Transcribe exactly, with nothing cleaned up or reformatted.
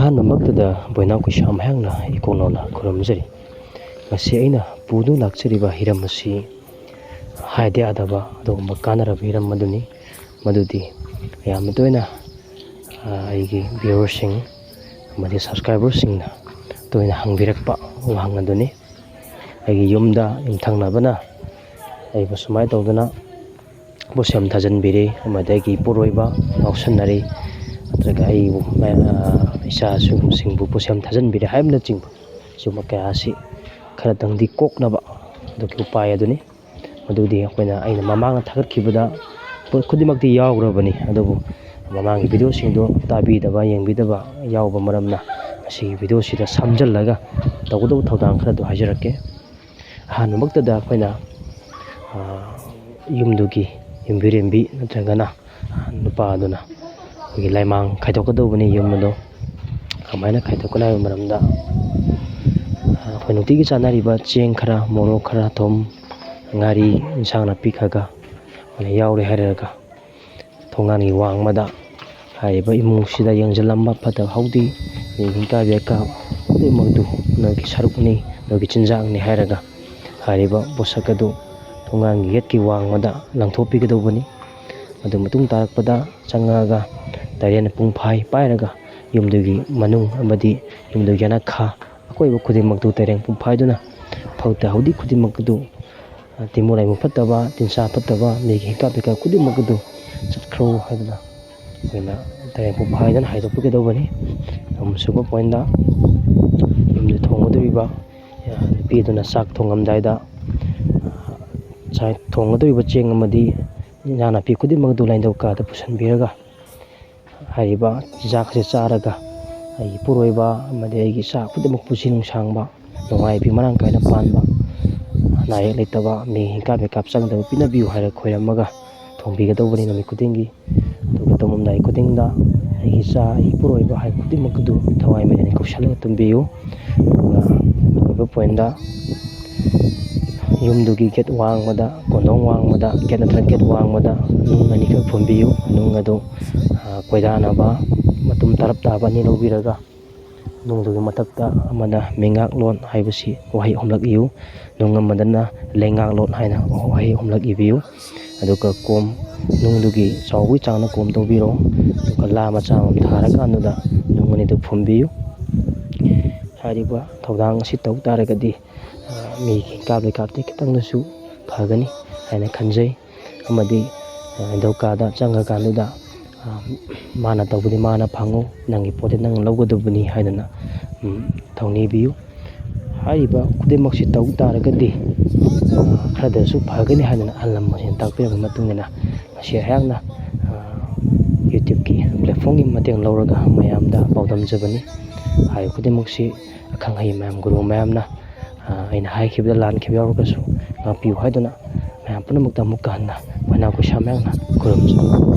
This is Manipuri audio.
ꯑꯍꯥꯟꯕꯃꯛꯇꯗ ꯕꯣꯏꯅꯥꯎ ꯀꯩꯁꯥꯝ ꯍꯥꯛꯅ ꯏꯀꯣꯛ ꯅꯧꯅ ꯈꯨꯔꯨꯝꯖꯔꯤ꯫ ꯉꯁꯤ ꯑꯩꯅ ꯄꯨꯗꯨꯅ ꯂꯥꯛꯆꯔꯤꯕ ꯍꯤꯔꯝ ꯑꯁꯤ ꯍꯥꯏꯗ ꯌꯥꯗꯕ ꯑꯗꯨꯒꯨꯝꯕ ꯀꯥꯟꯅꯔꯕ ꯍꯤꯔꯝ ꯑꯗꯨꯅꯤ꯫ ꯃꯗꯨꯗꯤ ꯌꯥꯝꯅ ꯇꯣꯏꯅ, ꯑ, ꯑꯩꯒꯤ viewerꯁꯤꯡ ꯑꯃꯗꯤ subscriberꯁꯤꯡꯅ ꯇꯣꯏꯅ ꯍꯪꯕꯤꯔꯛꯄ ꯋꯥꯍꯪ ꯑꯗꯨꯅꯤ꯫ ꯑꯩꯒꯤ ꯌꯨꯝꯗ ꯌꯨꯝꯊꯪꯅꯕꯅ ꯑꯩꯕꯨ ꯁꯨꯃꯥꯏꯅ ꯇꯧꯗꯅ ꯄꯣꯠꯁꯦꯝ ꯊꯥꯖꯤꯟꯕꯤꯔꯤ ꯑꯃꯗꯤ ꯑꯩꯒꯤ ꯏꯄꯨꯔꯣꯏꯕ ꯉꯥꯎꯁꯟꯅꯔꯤ, ꯅꯠꯇ꯭ꯔꯒ ꯑꯩꯕꯨ, ꯑ, ꯏꯆꯥꯁꯤꯡꯕꯨ ꯄꯣꯠꯁꯦꯝ ꯊꯥꯖꯤꯟꯕꯤꯔꯤ ꯍꯥꯏꯕꯅꯆꯤꯡꯕ ꯁꯤꯒꯨꯝꯕ ꯀꯌꯥ ꯑꯁꯤ ꯈꯔꯇꯪꯗꯤ ꯀꯣꯛꯅꯕ ꯑꯗꯨꯒꯤ ꯎꯄꯥꯏ ꯑꯗꯨꯅꯤ꯫ ꯃꯗꯨꯗꯤ ꯑꯩꯈꯣꯏꯅ, ꯑꯩꯅ ꯃꯃꯥꯡꯗ ꯊꯥꯒꯠꯈꯤꯕꯗ ꯄꯣꯠ ꯈꯨꯗꯤꯡꯃꯛꯇꯤ ꯌꯥꯎꯈ꯭ꯔꯕꯅꯤ, ꯑꯗꯨꯕꯨ ꯃꯃꯥꯡꯒꯤ videoꯁꯤꯡꯗꯣ ꯇꯥꯕꯤꯗꯕ, ꯌꯦꯡꯕꯤꯗꯕ ꯌꯥꯎꯕ ꯃꯔꯝꯅ ꯉꯁꯤꯒꯤ videoꯁꯤꯗ ꯁꯝꯖꯜꯂꯒ ꯇꯧꯒꯗꯧꯕ ꯊꯧꯗꯥꯡ ꯈꯔꯗꯨ ꯍꯥꯏꯖꯔꯛꯀꯦ꯫ ꯑꯍꯥꯟꯕꯃꯛꯇꯗ ꯑꯩꯈꯣꯏꯅ, ꯑ, ꯌꯨꯝꯗꯨꯒꯤ ꯌꯨꯝꯕꯤꯔꯦꯝꯕꯤ ꯅꯠꯇ꯭ꯔꯒꯅ ꯅꯨꯄꯥ ꯑꯗꯨꯅ ꯑꯩꯈꯣꯏꯒꯤ ꯂꯥꯏꯃꯥꯡ ꯈꯥꯏꯗꯣꯛꯀꯗꯧꯕꯅꯤ꯫ ꯌꯨꯝ ꯑꯗꯣ ꯀꯃꯥꯏꯅ ꯈꯥꯏꯗꯣꯛꯀꯅꯤ ꯍꯥꯏꯕ ꯃꯔꯝꯗ, ꯑ, ꯑꯩꯈꯣꯏ ꯅꯨꯡꯇꯤꯒꯤ ꯆꯥꯅꯔꯤꯕ ꯆꯦꯡ ꯈꯔ, ꯃꯣꯔꯣꯛ ꯈꯔ, ꯊꯨꯝ, ꯉꯥꯔꯤ, ꯏꯟꯁꯥꯡ ꯅꯥꯄꯤ ꯈꯔ ꯈꯔ ꯑꯩꯈꯣꯏꯅ ꯌꯥꯎꯔꯦ ꯍꯥꯏꯔꯒ ꯊꯣꯡꯒꯥꯟꯒꯤ ꯋꯥꯡꯃꯗ ꯍꯥꯏꯔꯤꯕ ꯏꯃꯨꯡꯁꯤꯗ ꯌꯦꯡꯁꯤꯜꯂꯝꯕ ꯐꯠꯇ ꯍꯥꯎꯗꯤ, ꯅꯤꯡꯊꯤꯀꯥ ꯕꯦꯛꯀꯥ ꯈꯨꯗꯤꯡꯃꯛꯇꯨ ꯅꯣꯏꯒꯤ ꯁꯔꯨꯛꯅꯤ, ꯅꯣꯏꯒꯤ ꯆꯤꯟꯖꯥꯛꯅꯤ ꯍꯥꯏꯔꯒ ꯍꯥꯏꯔꯤꯕ ꯄꯣꯠꯁꯛ ꯑꯗꯨ ꯊꯣꯡꯒꯥꯟꯒꯤ ꯒꯦꯠꯀꯤ ꯋꯥꯡꯃꯗ ꯂꯪꯊꯣꯛꯄꯤꯒꯗꯧꯕꯅꯤ꯫ ꯑꯗꯨ ꯃꯇꯨꯡ ꯇꯥꯔꯛꯄꯗ ꯆꯪꯉꯛꯑꯒ ꯇꯔꯦꯠ ꯄꯨꯡꯐꯥꯏ ꯄꯥꯏꯔꯒ ꯌꯨꯝꯗꯨꯒꯤ ꯃꯅꯨꯡ ꯑꯃꯗꯤ ꯌꯨꯝꯗꯨꯒꯤ ꯌꯦꯅꯈꯥ ꯑꯀꯣꯏꯕ ꯈꯨꯗꯤꯡꯃꯛꯇꯨ ꯇꯔꯦꯠ ꯄꯨꯡꯐꯥꯏꯗꯨꯅ ꯐꯠꯇ ꯍꯥꯎꯗꯤ ꯈꯨꯗꯤꯡꯃꯛ ꯑꯗꯨ, ꯇꯤꯟꯃꯣꯠ ꯂꯥꯏꯃꯨ ꯐꯠꯇꯕ, ꯇꯤꯟꯁꯥ ꯐꯠꯇꯕ, ꯃꯤꯒꯤ ꯍꯤꯡꯀꯥꯞ ꯄꯤꯀꯥꯞ ꯈꯨꯗꯤꯡꯃꯛ ꯑꯗꯨ ꯆꯠꯈ꯭ꯔꯣ ꯍꯥꯏꯗꯅ ꯑꯩꯈꯣꯏꯅ ꯇꯔꯦꯠ ꯄꯨꯡꯐꯥꯏꯗꯅ ꯍꯥꯏꯗꯣꯛꯄꯤꯒꯗꯧꯕꯅꯤ꯫ ꯑꯍꯨꯝꯁꯨꯕ pointꯇ, ꯌꯨꯝꯗ ꯊꯣꯡꯒꯗꯧꯔꯤꯕ, ꯑ, ꯅꯨꯄꯤ ꯑꯗꯨꯅ ꯆꯥꯛ ꯊꯣꯡꯉꯝꯗꯥꯏꯗ, ꯑ, ꯆꯥꯛ ꯊꯣꯡꯒꯗꯧꯔꯤꯕ ꯆꯦꯡ ꯑꯃꯗꯤ ꯏꯟꯖꯥꯡ ꯅꯥꯄꯤ ꯈꯨꯗꯤꯡꯃꯛ ꯑꯗꯨ ꯂꯥꯏꯅꯤꯡꯊꯧ ꯀꯥꯗ ꯄꯨꯁꯤꯟꯕꯤꯔꯒ ꯍꯥꯏꯔꯤꯕ ꯆꯤꯟꯖꯥꯛ ꯑꯁꯤ ꯆꯥꯔꯒ ꯑꯩꯒꯤ ꯏꯄꯨꯔꯣꯏꯕ ꯑꯃꯗꯤ ꯑꯩꯒꯤ ꯏꯆꯥ ꯈꯨꯗꯤꯡꯃꯛ ꯄꯨꯟꯁꯤ ꯅꯨꯡꯁꯥꯡꯕ, ꯅꯨꯡꯉꯥꯏꯕꯤ ꯃꯔꯥꯡ ꯀꯥꯏꯅ ꯄꯥꯟꯕ, ꯑꯅꯥ ꯑꯌꯦꯛ ꯂꯩꯇꯕ, ꯃꯤ ꯍꯤꯡꯀꯥꯞ ꯄꯤꯀꯥꯞ ꯆꯪꯗꯕ ꯄꯤꯅꯕꯤꯌꯨ ꯍꯥꯏꯔ ꯈꯣꯏꯔꯝꯃꯒ ꯊꯣꯡꯕꯤꯒꯗꯧꯕꯅꯤ ꯅꯨꯃꯤꯠ ꯈꯨꯗꯤꯡꯒꯤ꯫ ꯑꯗꯨꯒ ꯇꯨꯝꯃꯝꯗꯥꯏ ꯈꯨꯗꯤꯡꯗ ꯑꯩꯒꯤ ꯏꯆꯥ, ꯑꯩꯒꯤ ꯏꯄꯨꯔꯣꯏꯕ ꯍꯥꯏꯕ ꯈꯨꯗꯤꯡꯃꯛ ꯑꯗꯨ ꯊꯋꯥꯏ ꯃꯔꯦꯟ ꯀꯧꯁꯜꯂꯒ ꯇꯨꯝꯕꯤꯌꯨ꯫ ꯑꯗꯨꯒ ꯑꯔꯣꯏꯕ pointꯇ, ꯌꯨꯝꯗꯨꯒꯤ gate ꯋꯥꯡꯃꯗ, ꯀꯣꯟꯊꯣꯡ ꯋꯥꯡꯃꯗ, gate ꯅꯠꯇ꯭ꯔꯒ gate ꯋꯥꯡꯃꯗ ꯅꯨꯡ ꯑꯅꯤꯈꯛ ꯐꯨꯝꯕꯤꯌꯨ꯫ ꯅꯨꯡ ꯑꯗꯨ, ꯑ, ꯀꯣꯏꯗꯥꯅꯕ ꯃꯇꯨꯝ ꯇꯔꯞ ꯇꯥꯕ ꯑꯅꯤ ꯂꯧꯕꯤꯔꯒ, ꯅꯨꯡꯗꯨꯒꯤ ꯃꯊꯛꯇ ꯑꯃꯅ ꯃꯤꯉꯥꯛꯂꯣꯟ ꯍꯥꯏꯕꯁꯤ ꯋꯥꯍꯩ ꯑꯍꯨꯝꯂꯛ ꯏꯌꯨ꯫ ꯅꯨꯡ ꯑꯃꯗꯅ ꯂꯩꯉꯥꯛꯂꯣꯟ ꯍꯥꯏꯅ ꯋꯥꯍꯩ ꯑꯍꯨꯝꯂꯛ ꯏꯕꯤꯌꯨ꯫ ꯑꯗꯨꯒ ꯀꯣꯝ, ꯅꯨꯡꯗꯨꯒꯤ ꯆꯥꯎꯕꯒꯤ ꯆꯥꯡꯅ ꯀꯣꯝ ꯇꯧꯕꯤꯔꯣ꯫ ꯑꯗꯨꯒ ꯂꯥ ꯃꯆꯥ ꯑꯃ ꯊꯥꯔꯀꯥꯟꯗꯨꯗ ꯅꯨꯡ ꯑꯅꯤꯗꯨ ꯐꯨꯝꯕꯤꯌꯨ꯫ ꯍꯥꯏꯔꯤꯕ ꯊꯧꯗꯥꯡ ꯑꯁꯤ ꯇꯧ ꯇꯥꯔꯒꯗꯤ, ꯑ, ꯃꯤꯒꯤ ꯀꯥꯞꯂꯤ ꯀꯥꯞꯇꯦ ꯈꯤꯇꯪꯗꯁꯨ ꯐꯒꯅꯤ ꯍꯥꯏꯅ ꯈꯟꯖꯩ꯫ ꯑꯃꯗꯤ, ꯑ, ꯗꯔꯀꯥꯔꯗ ꯆꯪꯉꯀꯥꯟꯗꯨꯗ, ꯑ, ꯃꯥꯅ ꯇꯧꯕꯗꯤ ꯃꯥꯅ ꯐꯪꯉꯨ, ꯅꯪꯒꯤ ꯄꯣꯠꯇꯤ ꯅꯪꯅ ꯂꯧꯒꯗꯕꯅꯤ ꯍꯥꯏꯗꯅ, ꯎꯝ, ꯊꯧꯅꯤꯕꯤꯌꯨ꯫ ꯍꯥꯏꯔꯤꯕ ꯈꯨꯗꯤꯡꯃꯛꯁꯤ ꯇꯧ ꯇꯥꯔꯒꯗꯤ, ꯑ, ꯈꯔꯗꯁꯨ ꯐꯒꯅꯤ ꯍꯥꯏꯗꯅ ꯑꯍꯜ ꯂꯃꯟꯁꯤꯡꯅ ꯇꯥꯛꯄꯤꯔꯕ ꯃꯇꯨꯡ ꯏꯟꯅ ꯉꯁꯤ ꯑꯩꯍꯥꯛꯅ, ꯑ, YouTubeꯀꯤ platformꯒꯤ ꯃꯇꯦꯡ ꯂꯧꯔꯒ ꯃꯌꯥꯝꯗ ꯄꯥꯎꯗꯝꯖꯕꯅꯤ꯫ ꯍꯥꯏꯔꯤꯕ ꯈꯨꯗꯤꯡꯃꯛꯁꯤ ꯑꯈꯪ ꯑꯍꯩ ꯃꯌꯥꯝ, ꯒꯨꯔꯨ ꯃꯌꯥꯝꯅ, ꯑ, ꯑꯩꯅ ꯍꯥꯏꯈꯤꯕꯗ ꯂꯥꯟꯈꯤꯕ ꯌꯥꯎꯔꯒꯁꯨ ꯉꯥꯛꯄꯤꯌꯨ ꯍꯥꯏꯗꯨꯅ ꯃꯌꯥꯝ ꯄꯨꯝꯅꯃꯛꯇ ꯑꯃꯨꯛꯀ ꯍꯟꯅ ꯄꯅꯥ ꯀꯨꯁꯥ ꯃꯌꯥꯝꯅ ꯈꯨꯔꯨꯝꯖꯔꯤ꯫